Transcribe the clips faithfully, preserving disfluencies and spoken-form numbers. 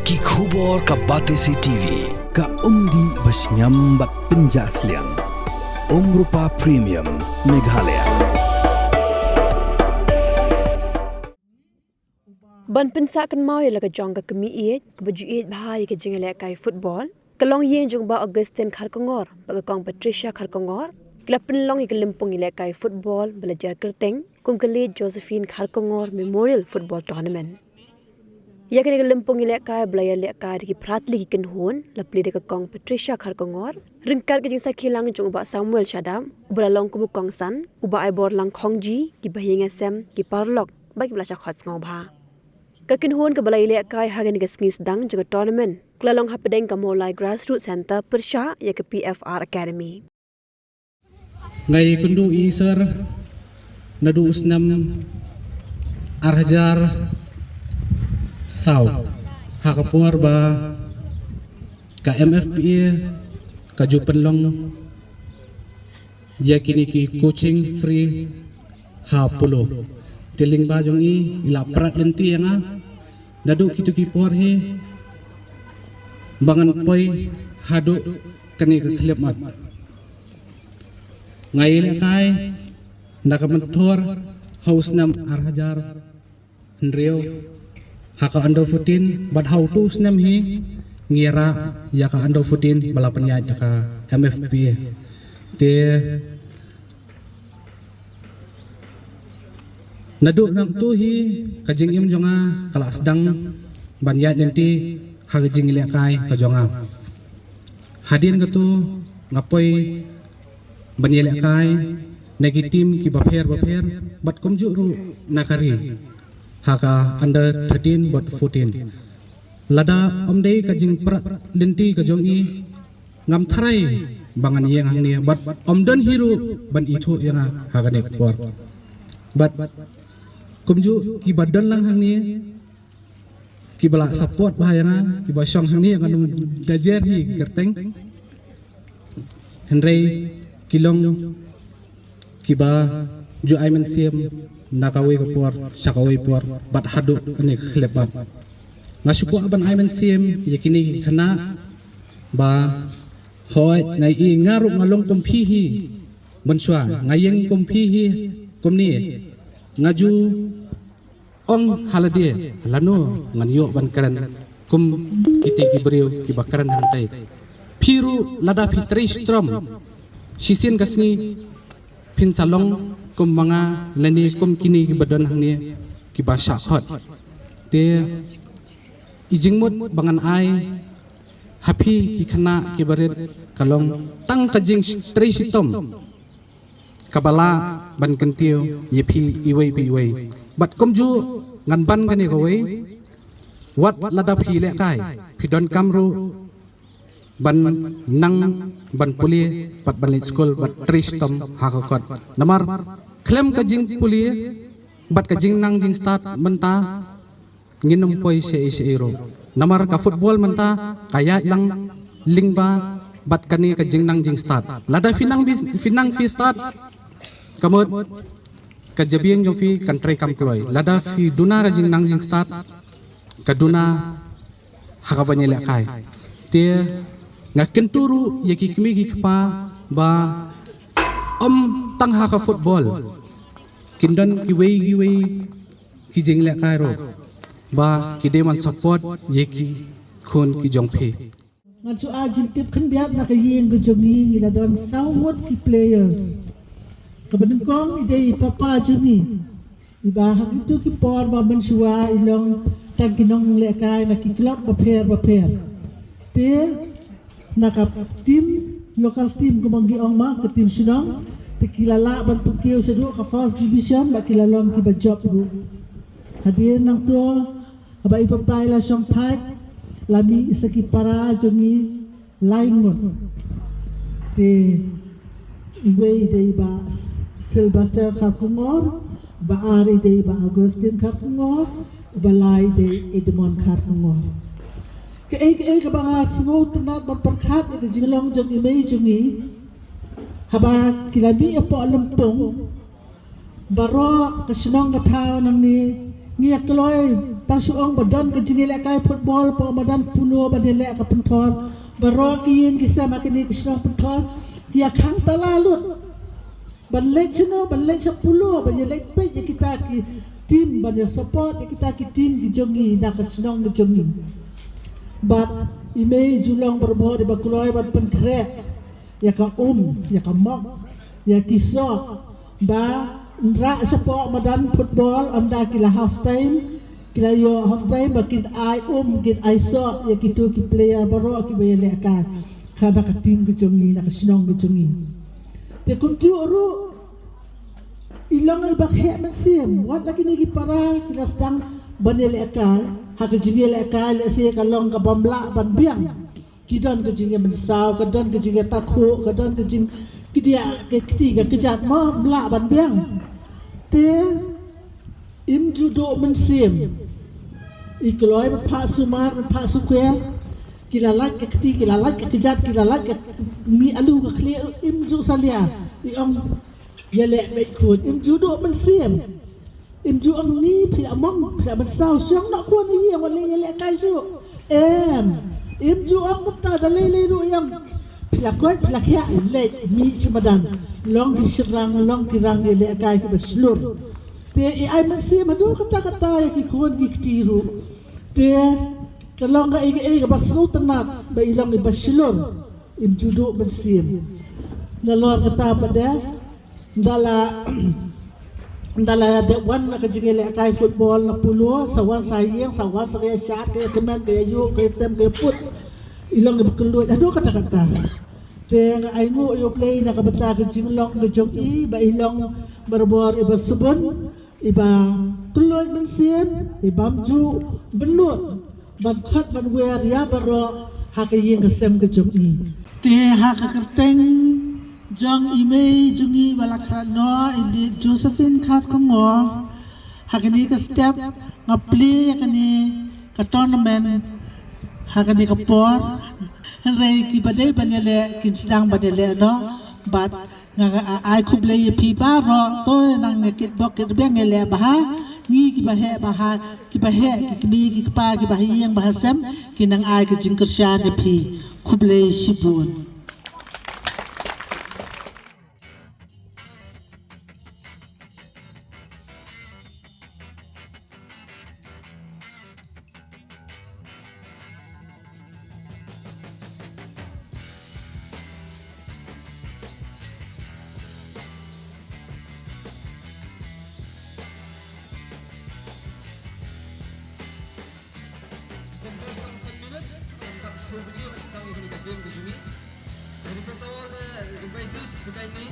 Ki khubor ka Batesi T V. Ka umdih ba shngiam bad pynjah sliang. Umrupa Premium Meghalaya. Ban pynsah kynmaw ïa la ka jong ka kmie ïeit kaba ju ïeit bha ïa ka jingïalehkai football, ka longïing jong Bah Augustine Kharkongor bad ka Kong Patricia Kharkongor ki la pynlong ïa ka lympung ïalehkai football ba la jer kyrteng kum ka Late Josephine Kharkongor Memorial Football Tournament. Ïa kane ka lympung ïalehkai ba la ïalehkai da ki phra tylli ki kynhun la plie da ka Kong Patricia Kharkongor ryngkat ka jingsakhi lang jong u Bah Samuel Shadap uba la long kum u kongsan, u Bah Aiborlang Khongji, ki bahaïing hasem, ki paralok bad kiba la shah khot sngewbha. Ka kynhun kaba la ïalehkai ha kane ka sngi sdang jong ka tournament ka la long hapdeng ka Mawlai Grassroots Centre pyrshah ïa ka P F R Academy. Nga ïakynduh ïa i sir naduh u snem ar hajar saw ha ka por ba ka M F P A ka ju pynlong ïa kine ki coaching free ha Polo. Te lyngba jong i i la prat lynti ïa nga naduh kito ki por hi ba ngan poi haduh kane ka khyllipmat. Nga ïalehkai na ka mynthor ha u snem ar hajar hynriew ha ka under fourteen bad ha uto u snem hi ngi ïarah ïa ka under fourteen ba la pynïaid da ka M F P A. Te naduh nangtu hi ka jingim jong nga ka la sdang ban ïaid lynti ha ka jingïalehkai ka jong nga. Hadien katu nga poi ban ïalehkai na ki team kiba pher bapher bad kumjuh ruh na ka ri ha ka under thirteen bad fourteen. Lada ym dei ka jingprat lynti ka jong i ngam tharai ba ngan ïeng hangne bad ym don hi ruh ban ithuh ïa nga ha kane ka por. Bad kumjuh kiba don lang hangne kiba la support bha ïa nga kiba shong hangne ngan ym da jer hi kyrteng. Hynrei ki long kiba ju ai mynsiem na kawei ka por sha kawei por bad haduh kane ka khyllipmat. Nga shu kwah ban ai mynsiem ïa kine ki khynnah ba hooid nga i nga ruh nga long kum phi hi mynshuwa nga ïeng kum phi hi kumne nga ju ong ha lade lano ngan ïoh ban kren kum kite ki briew kiba kren hangtai. Phi ruh lada phi trei shitom shisien ka sngi phin sa long kum ma nga lane kum kine kiba don hangne kiba shah khot. Te i jingmut ba ngan ai ha phi ki khynnah kiba rit ka long tang ka jingtrei shitom kaba lah ban kyntiew ïa phi iwei pa iwei. Bad kumjuh ngan ban kane kawei wat lada phi lehkai phi donkam ruh ban nang ban pule bad ban leit skul bad trei shitom ha ka kot. Namar khlem ka jingpule bad ka jingnang jingstad mynta ngin ym poi shaei shaei ruh. Namar ka football mynta ka ïaid lang lyngba bad kane ka jingnang jingstad. Lada phi nang phi stad ka mut ka jabieng jong phi kan trei kam kloi. Lada phi duna ka jingnang jingstad ka duna ha kaba ngi lehkai. Te nga kyntu ruh ïa ki kmie ki kpa ba ym tang ha ka football kin don kiwei kiwei ki jinglehkai ruh ba ki dei ban support ïa ki khun ki jong phi. Ngan shu ai jingtip khyndiat na ka ïing ka jong ngi, ngi la don saw ngut ki players. Kaba nyngkong i dei i papa jong ngi iba ha kito ki por ba mynshuwa i long tang ki nonglehkai na ki club bapher bapher. Te na ka team, local team kumba ngi ong ma ka team shnong, te ki la lah ban pynkiew shaduh ka first division bad ki la long kiba jop ruh. Hadien nangto haba i papa i la shong thait la mih sa ki para jong ngi lai ngut. Te iwei i dei i Bah Sylvester Kharkongor, ba ar i dei i Bah Augustine Kharkongor, ba lai i dei i Edmond Kharkongor. Kaei kaei kaba nga sngewtynnat ban pyrkhat ïa ka jinglong jong i mei jong ngi haba ki la mih hapoh lympung baroh ka shnong ka thaw nangne Ngi ïa kloi tang shu ong ba don ka jingïalehkai football, pynban don polo ba ïaleh ka Pynthor. Baroh ki ïing ki sem ha kane ka shnong Pynthor ki ïa khang tala lut ban leit shano, ban leit sha polo, ban ïaleit peit ïa kita ki team, ban ïa support ïa kita ki team ki jong ngi na ka shnong ka jong ngi. Bad i mei ju long barabor iba kloi ban pynkhreh ïa ka um, ïa ka mok, ïa ki soh, ba ynda shapoh madan football, ynda ki la half time, ki la ïoh half time ba kin ai um, kin ai soh ïa kito ki player baroh kiba ïalehkai ha ka team ka jong ngi, na ka shnong ka jong ngi. Te kumjuh ruh i long iba kheh mynsiem, wat la kine ki para ki la sdang ban ïalehkai, ha ka jingïalehkai lehse ka long kaba ym lah ban biang. Ki don ka jingïamynsaw, ka don ka jingïatakhuh, ka don ka jing, ki diah ka kti ka kjat, mo, ym lah ban biang. Te im ju duh mynsiem. I kloi ban phah sumar, ban phah sukher. Ki la lait ka kti, ki la lait ka kjat, ki la lait ka mih alu ka khlieh, im ju salia. I ong ïaleh beit khun, im ju duh mynsiem. Im ju ong ni phi la mong, phi la mynsaw, shong noh khun ha ïing, wat leit ïalehkai shuh. Em, im ju ong kumta, da lei lei ruh i ong phi la koit, phi la khiah, leit mih sha madan. Long ki shynrang, long ki rang ïalehkai kiba shlur. Te i ai mynsiem haduh katta katta ïa ki khun ki kti ruh. Te ka long kaei kaei kaba sngewtynnat ba i long iba shlur. Im ju duh mynsiem. Nalor kata pat de, ynda la, ynda la dep wan na ka jingïalehkai football na polo, sa wan sa ïeng, sa wan sa ka ïashad, ka ïakmen, ka ïaïuh, ka ïatem, ka ïaput. I long iba kylluid haduh katta katta. Te nga ainguh ïa U Blei na ka bynta ka jinglong ka jong i, ba i long barabor iba sbun, iba kylluid mynsiem, ibym ju bynnud ban khot ban wer ïa baroh ha ka ïing ka sem ka jong i. Te ha ka kyrteng jong i mei jong i ba la khrat noh, i Josephine Kharkongor, ha kane ka step nga plie ïa kane ka tournament ha kane ka por. Hynrei kiba dei ban ïaleh kin sdang ban ïaleh noh, bad nga, nga ai khublei ïa phi baroh, to nang ne kitbok kitbiang ïaleh bha, ngi kiba heh bha, kiba heh, ki kmie ki kpa, kiba ha ïing ba ha sem, ki nang ai ka jingkyrshan ïa phi. Khublei shibun. Request all the invitees to kindly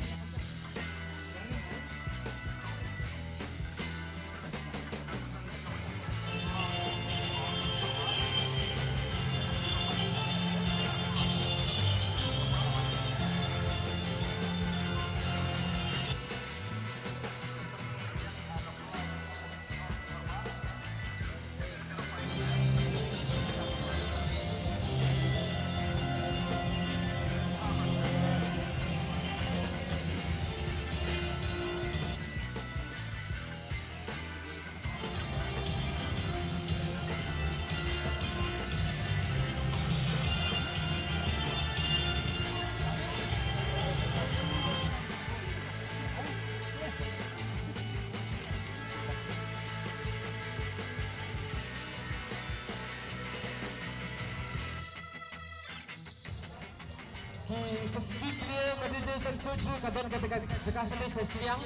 Ki substitute player, managers and coach ruh ka don kata ka jaka sha shiliang.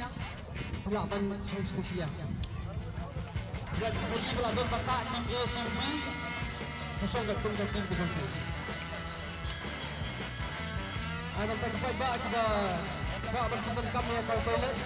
Phi lah ban shong sha shiliang. Ïa ki phi ba la don bynta team A, team B. Ka shong ka team, ka team ka jong ki. Ai nang ta ki paidbah kiba kwah ban pyndonkam ïa ka toilet.